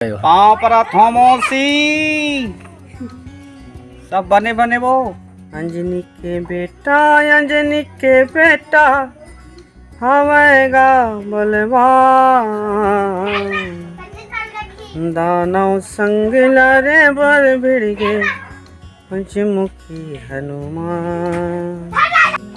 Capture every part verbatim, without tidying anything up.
पाँव परत हों मौसी, सब बने बने वो। अंजनी के बेटा, अंजनी के बेटा, हवय गा बलवान। दानव संग लड़े बर भिड़ गे पंचमुखी हनुमान।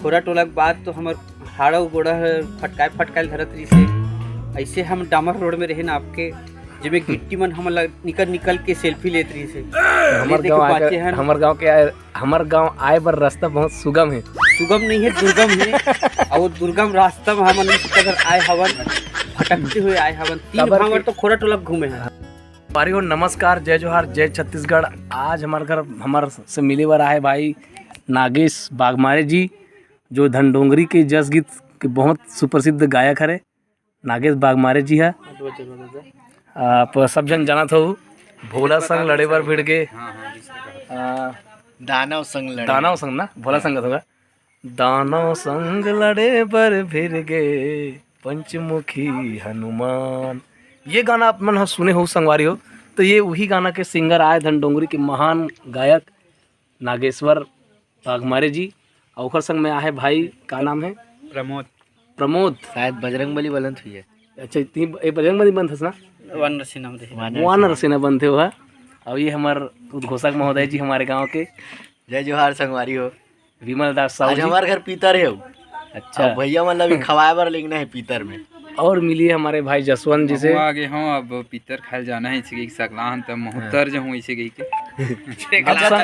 खोरा टोला के बाद तो हमर हाड़ा गोड़ा ह फटकाए फटकाए धरत रहिसे। ऐसे हम डामर रोड में रहे ना आपके, जेमे गिट्टी मन हमन ला निकल निकल के सेल्फी लेत रहिसे। हमर गांव आए बर, हमर गांव के आए, हमर गांव आए बर रास्ता बहुत सुगम है। सुगम नहीं है, दुर्गम है। और दुर्गम रास्ता में हमन इस कदर आए हवन, भटकते हुए आए हवन। तीन भांवर तो खोरा टोला घूमे हैं। संगवारी हो, नमस्कार, जय जोहार, जय छत्तीसगढ़। आज हमारे घर हमारे से मिले बर आए भाई नागेश बागमारे जी, जो धनडोंगरी के जस गीत के बहुत सुप्रसिद्ध गायक हरे। नागेश बागमारे जी है। आप सब जन जानत हो, भोला संग लड़े बर भिड़ गे। दानव संग लड़े। दानव संग ना, भोला संग होगा। दानव संग लड़े बर भिड़ गे पंचमुखी हनुमान। ये गाना आप मन ह सुने हो संगवारी हो, तो ये वही गाना के सिंगर आए धनडोंगरी के महान गायक नागेश्वर बागमारे जी, और ओकर संग में आहे भाई, का नाम है? प्रमोद। प्रमोद। शायद बजरंग बली बनत हुई है। अच्छा, ती ए बजरंग बली बनत हस ना? वानर सेना में रहे। वानर सेना बनते हो, हाँ? और ये हमार उद्घोषक महोदय जी हमारे गांव के। जय जोहार संगवारी हो। विमल दास साहू आज जी। हमारे घर पीतर है वो। अच्छा। अब भैया मन ला भी खवाए बर लेगना है पीतर में। और मिलिए हमारे भाई जसवंत जी से। महुआ आगे हूँ, अब पीतर खाए जाना है, इसे कही सकला हन, तब महुतर जो हूँ, इसे कही के। अच्छा।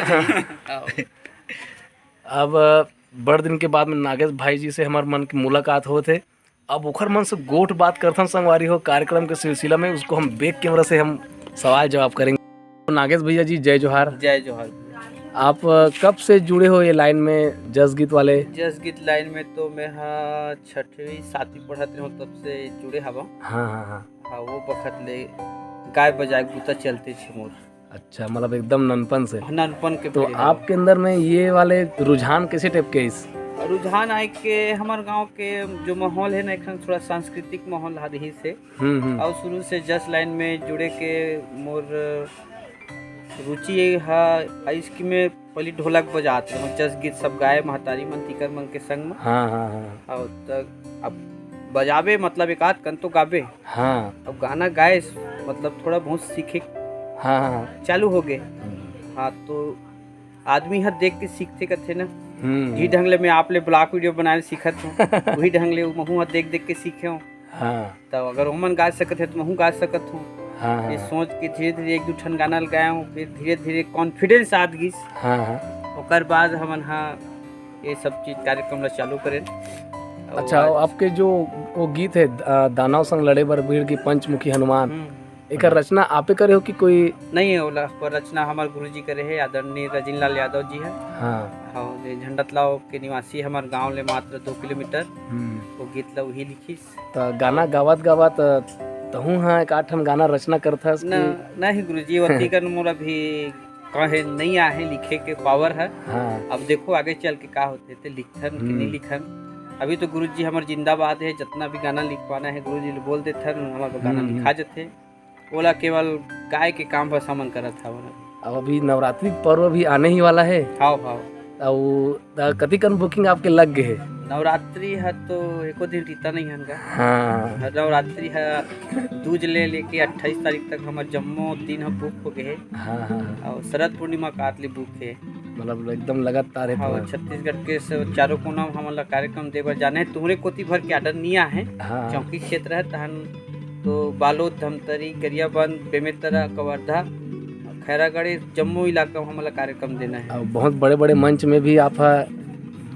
अब बड़ दिन के बाद में नागेश भाई जी से हमार मन की मुलाकात होत हे। अब ओखर मन से गोठ बात करथन संगवारी हो, कार्यक्रम के सिलसिला में उसको हम बैक कैमरा से हम सवाल जवाब करेंगे। तो नागेश भैया जी, जय जोहार। जय जोहार। आप, अ, कब से जुड़े हो ये लाइन में, जस गीत वाले? जस गीत लाइन में तो मैं, हाँ, छठवीं सातवीं पढ़त रहे हूँ, तब से जुड़े हवा। हाँ, हाँ, हाँ। हाँ, वो बखत ले गाय बजाए के बूता चलते छे मोर। अच्छा, मतलब एकदम ननपन से। हाँ, ननपन के तो पीढ़ी आपके अंदर में ये वाले रुझान कैसे टाइप के इस? रुझान आए के हमार गांव के जो माहौल है ना, एक ठन थोड़ा सांस्कृतिक माहौल हा रही से। हम्म, हम्म। और शुरू से जस लाइन में जुड़े के मोर रुचि ये हा, इसकी में पहली ढोलक बजात रहे, जस गीत सब गाए महतारी मन, तिकर मन के संग में। हाँ, हाँ, हाँ। और तक अब बजाबे, मतलब एक आध कन तो गाबे। हाँ। अब गाना गाए, मतलब थोड़ा बहुत सीखे हाँ, हाँ, हाँ। चालू हो गए। हम्म। हाँ, तो आदमी ह देख के सीखते कथे ना। हम्म, जी हम्म। ढंग ले मैं आप ले ब्लॉग वीडियो बनाए सीखत हूँ, वही ढंग ले महू ह देख देख के सीखे हूँ। हाँ। तो अगर ओमन गा सकत है तो महू गा सकत हूँ। हाँ, हाँ, ये हाँ। सोच के धीरे धीरे एक दो ठन गाना ल गाए हूँ, फिर धीरे धीरे कॉन्फिडेंस आत गिस। हाँ, हाँ। ओकर बाद हमन हा ये सब चीज कार्यक्रम ला चालू करेन। और अच्छा, आज आपके जो वो गीत है, अ, दानव संग लड़े बर भिड़ गे पंचमुखी हनुमान, हम्म। एकर रचना आपे करे हो कि कोई? नहीं है, ओला पर रचना हमार गुरुजी करे है, आदरणीय रजनी लाल यादव जी है। हाँ। और ये झंडतलाव के निवासी, हमार गांव ले मात्र दो किलोमीटर। हम्म। वो गीत ला वही लिखिस। त गाना गावत गावत, अ, तहूँ हा एक आध ठन गाना रचना करथस ना, कि? नहीं गुरुजी, वतिकन मोर अभी कहे नहीं आहे लिखे के पावर है। हाँ। अब देखो आगे चल के का होथे, ते लिखथन कि हम्म। नहीं लिखन। अभी तो गुरुजी हमर जिंदाबाद है, जितना भी गाना लिखवाना है गुरुजी ले बोल देथन, हमार गाना हम्म, लिखा हम्म। जथे। ओला केवल गाय के काम बस हमन करत हवन। अब अभी नवरात्रि पर्व भी आने ही वाला है। हाव, हाव। अउ, अ, कतिकन booking आपके लग गए है? नवरात्रि ह तो एको दिन रीता नहीं हन गा। हाँ। नवरात्रि ह दूज ले लेके अट्ठाईस तारीख तक हमर जम्मो दिन ह book हो गए है। हाँ, हाँ, हाँ। और शरद पूर्णिमा का आत ले book है। मतलब एकदम लगातार है हाँ, पूरा। छत्तीसगढ़ के स-, चारों कोना में हमन ला कार्यक्रम दे बर जाना है। तुम्हरे कोती भर के order नहीं आहे। हाँ। चौकी क्षेत्र है, तहन तो बालोद, धमतरी, गरियाबंद, बेमेतरा, कवर्धा, खैरागढ़, ये जम्मो इलाका में हमन ला कार्यक्रम देना है। और बहुत बड़े-बड़े मंच में भी आप ह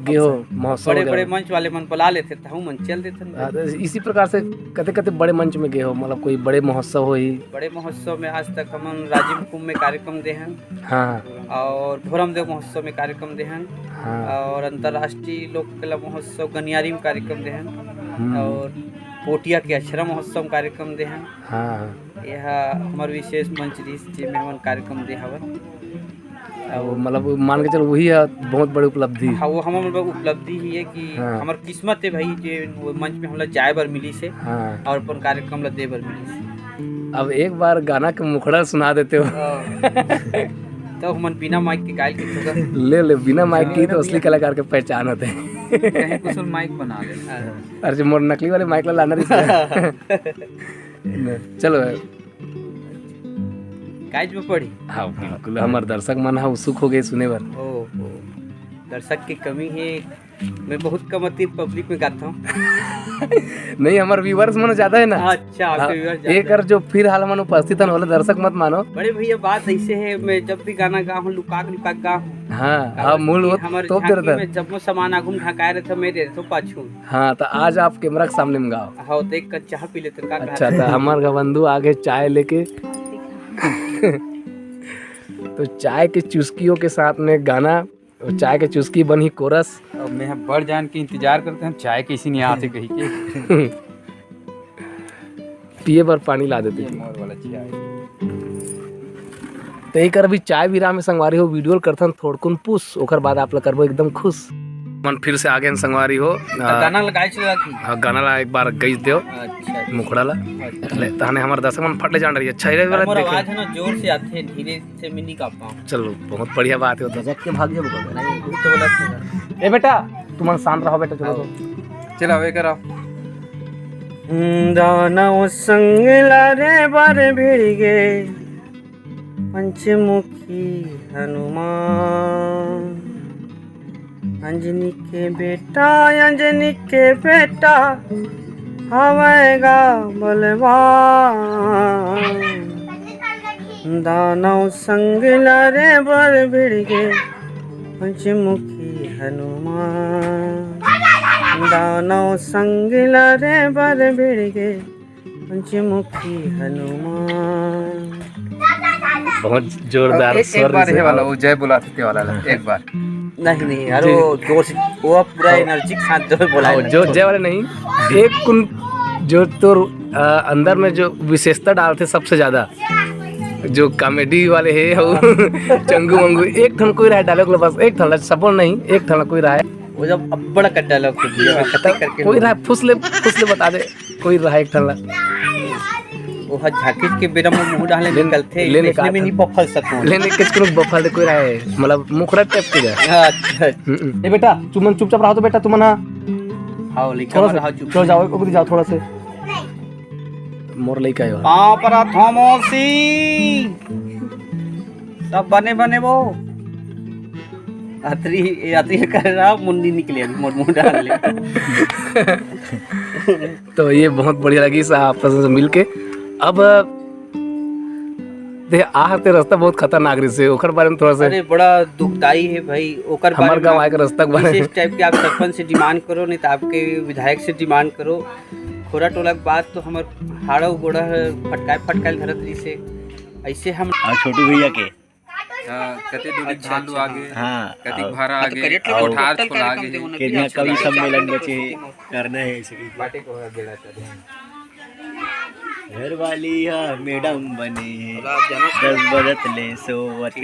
गे हो, महोत्सव बड़े-बड़े वगैरह। मंच वाले मन बुला लेथे, तहु मन चल देथन। हाँ, तो इसी प्रकार से कते-कते बड़े मंच में गे हो, मतलब कोई बड़े महोत्सव हो ही? बड़े महोत्सव में आज तक हमन राजिम कुंभ में कार्यक्रम दे हन। हाँ। और भोरमदेव महोत्सव में कार्यक्रम दे हन। हाँ। और अंतर्राष्ट्रीय लोक कला महोत्सव गनियारी में कार्यक्रम दे हन। हम्म। और पोटिया के अक्षरा महोत्सव में कार्यक्रम दे हन। हाँ, हाँ। ये हा हमर विशेष मंच रिहिस, जेमे हमन कार्यक्रम दे हवन। अब मतलब मान के चलो, वही है बहुत बड़ी उपलब्धि। हाँ, वो हमर उपलब्धि ही है कि हाँ। हमर किस्मत है भाई, जे वो मंच में हमला जाए बर मिलिस हे हाँ। और अपन कार्यक्रम ला दे बर मिलिस हे। अब एक बार गाना के मुखड़ा सुना देते हो। हाँ। तो हमन बिना माइक के गाय के ठोकर। ले ले, बिना माइक के तो असली कलाकार के पहचान होथे। कहीं कुछ माइक बना ले। अरे, मोर नकली वाले माइक ला लाना रहिस। चलो। गाइज में पड़ी। हाँ, बिल्कुल, हमर दर्शक मन ह उत्सुक हो गए सुने बर। ओ, ओ, दर्शक की कमी है। मैं बहुत कम अति पब्लिक में गाता हूँ। नहीं, हमर व्यूअर्स मन ज्यादा है ना। अच्छा, आपके हाँ, व्यूअर्स ज्यादा एकर है। जो फिर हाल मन उपस्थित हन, ओला दर्शक मत मानो। बड़े भैया, बात ऐसे है, मैं जब भी गाना गा हूँ, लुका के, लुका के गा हूँ। हाँ, काबर हाँ, मूल कि वो हमर तो झांकी तेरे में जब वो सामान आगू में ढकाए रहता, मैं रहता हूँ पाछू। हाँ, तो आज आप कैमरा के सामने में गाओ। हाँ, तो एक कप चाह पी लेते हैं, का अच्छा, कहते तो हैं? हमार का बंधु आगे चाय लेके। तो चाय के चुस्कियों के साथ में गाना, और चाय के चुस्की बनही कोरस। अब मैं बड़ जान के इंतजार करते हैं, चाय कैसी नहीं आते कहीं के। पिए बर पानी ला देते ये थे। मोर वाला चाय। तो एकर अभी चाय विराम में संगवारी हो, वीडियो ल करथन थोड़कुन पुश, ओकर बाद आप ला करबो एकदम खुश। मन फिर से आगे हैं संगवारी हो। तो आ, गाना लगाए चला थी। हाँ, गाना ला एक बार गई देव। अच्छा। मुखड़ा ला। अच्छा। ले, तहने हमारे दर्शक मन फट ले जान रही, अच्छा ही रहे वाला मोर देखे। आवाज है ना, जोर से आते हैं, धीरे से मैं नहीं गा पाऊँ। चलो, बहुत बढ़िया बात है, वो तो। गजब के भाग जाबो का। नहीं, वो तो बोला था। ए बेटा, तुम शांत रहो बेटा, चलो आओ। तो। चलो, आवे कराओ। दानव संग लड़े बर भिड़ गे पंचमुखी हनुमान। अंजनी के बेटा, अंजनी के बेटा, हवय गा बलवान। दानव संग लड़े बर भिड़ गे पंचमुखी हनुमान। दानव संग लड़े बर भिड़ गे पंचमुखी हनुमान। बहुत जोरदार एक, एक स्वर बार से। ये वाला, वो जय बोला थे वाला ला, एक बार। नहीं, नहीं, अरे जी। वो जोर से, वो पूरा हाँ। एनर्जी के साथ जो बोला हाँ, है। जो जय वाले नहीं, एक कुन जो तोर, अ, अंदर में जो विशेषता डालथे सबसे ज्यादा, जो कॉमेडी वाले है, वो चंगू वंगू, एक ठन कोई रहा डायलॉग ला, बस एक ठन ला, सबो नहीं, एक ठन ला कोई रहा है। वो जब अब्बड़ का डायलॉग तो दिया, मैं खत्म करके कोई रहा, फुसले, फुसले बता दे। कोई रहा एक ठन ला। वो ह झाकिस के बेरा में मुंह डाले ले, निकलथे, ले इसने निकाल। मैं नहीं बफल सकूं। ले, ले, किस कोनो बफल दे कोई रहा है, मतलब मुखड़ा टाइप के रहा। अच्छा। हम्म, हम्म। ए बेटा, तुमन चुपचाप रहो तो बेटा, तुमन हा। हाँ, लइका थोड़ा मन सा, रहो चुप। चलो जाओ, ओकरी जाओ थोड़ा से। मोर लइका है। पाँव परत हौं मौसी। सब बने बने वो। अतरी, ए अतरी कर रहा, मुंडी निकले अभी, मोर मुंह डाल ले। तो ये बहुत बढ़िया लगी सा आपस में मिलके। अब देख, आह ते रास्ता बहुत खतरनाक रहिसे, ओकर बारे में थोड़ा सा। अरे, बड़ा दुखदाई है भाई, ओकर बारे हमार में गाँव आप आए के रास्ता के बारे में। विशेष टाइप के आप सरपंच से डिमांड करो, नहीं तो आपके विधायक से डिमांड करो। खोरा टोला के बात तो हमर हाड़ा गोड़ा ह फटकाए फटकाए धरत रहिसे। ऐसे हम हाँ, छोटू भैया के। हाँ, कते दूरी अच्छा, चालू अच्छा, आगे, हाँ, कते और भारा अब आगे, करिया और कोठार टोटल छोला कार्यक्रम आगे। देवो ना, कितना अच्छा, कवि अच्छा, सम्मेलन अच्छा, बचे हैं, करना है ऐसे की। बाटे को बेला चले। घर वाली हा मैडम बने हैं, बोला, आप जानो दस बजत ले सोवत है।